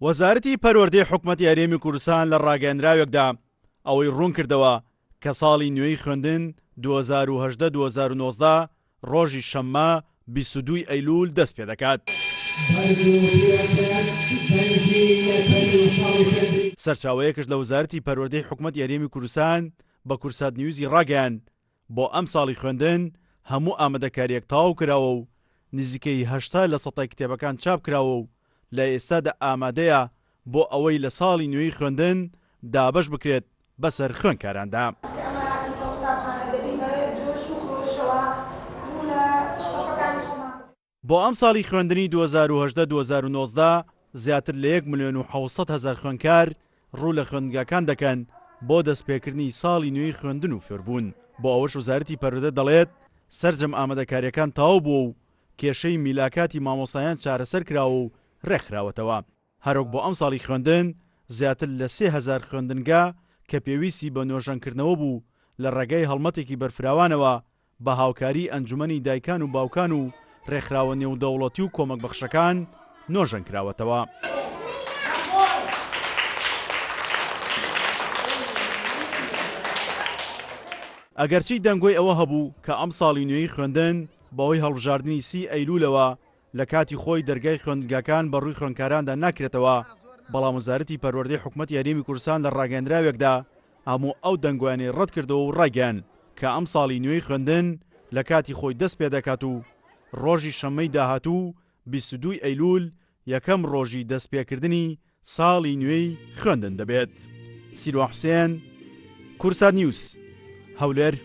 وەزارەتی پەروەردەی حکومەتی هەرێمی کوردستان لە ڕاگەیەندراوێکدا ئەوەی ڕوونکردەوە کە ساڵی نوێی خوێندن 2018 2019 ڕۆژی شەممە 22 ی ئەیلول دەست پێدەکات. سەرچاوەیەکش لە وەزارەتی پەروەردەی حکومەتی هەرێمی کوردستان بە کوردسات نیوزی ڕاگەیاند، بۆ ئەمساڵی خوێندن هەموو ئامادەکارییەک تەواو کراوە و نزیکەی 80 لە سەتای کتێبەکان چاپ کراوە و لە ئێستادا ئامادەیە بۆ ئەوەی لە ساڵی نوێی خوێندن دابەش بکرێت بەسەر خوێندکاراندا. کە ئەمە هاتینە قوتابخانە دەبین بە جۆش و خرۆشەوە ڕوو لە سەفەکانی خۆمان بکەین. بۆ ئەمساڵی خوێندنی 2018 2019 زیاتر لە یەک ملیۆن و 700 هەزار خوێندکار ڕوو لە خوێندنگاکان دەکەن بۆ دەستپێکردنی ساڵی نوێی خوێندن و فێربوون، بۆ ئەوەش وەزارەتی پەروەردە دەڵێت، سەرجەم ئامادەکارییەکان تەواو بووە و کێشەی میلاکاتی مامۆستایان چارەسەر کراوە و ڕێکخراوەتەوە. هەروەک بۆ ئەمساڵی خوێندن زیاتر لە 3000 خوێندنگا کە پێویستی بە نۆژەنکردنەوە بوو لە ڕێگای هەڵمەتێکی بەرفراوانەوە بە هاوکاری ئەنجومەنی دایکان و باوکان و رێکخراوە نێودەوڵەتی و کۆمەکبەخشەکان نۆژەنکراوەتەوە. ئەگەرچی دەنگۆی ئەوە هەبوو کە ئەمساڵی نوێی خوێندن بەهۆی هەڵبژاردنی سی ئەیلولەوە لە کاتی خۆی دەرگای خوێندنگاکان بە ڕووی خوێندکاراندا ناکرێتەوە، بەڵام وەزارەتی پەروەردەی حکومەتی هەرێمی کوردستان لە ڕاگەیەندراوێکدا هەموو ئەو دەنگۆیانەی ڕەتکردەوە و ڕایگەیاند کە ئەمساڵی نوێی خوێندن لە کاتی خۆی دەست پێدەکات و ڕۆژی شەممەی داهاتوو 22 ی ئەیلول یەکەم ڕۆژی دەستپێکردنی ساڵی نوێی خوێندن دەبێت. سیروان حوسێن، کوردسات نیوز، هەولێر.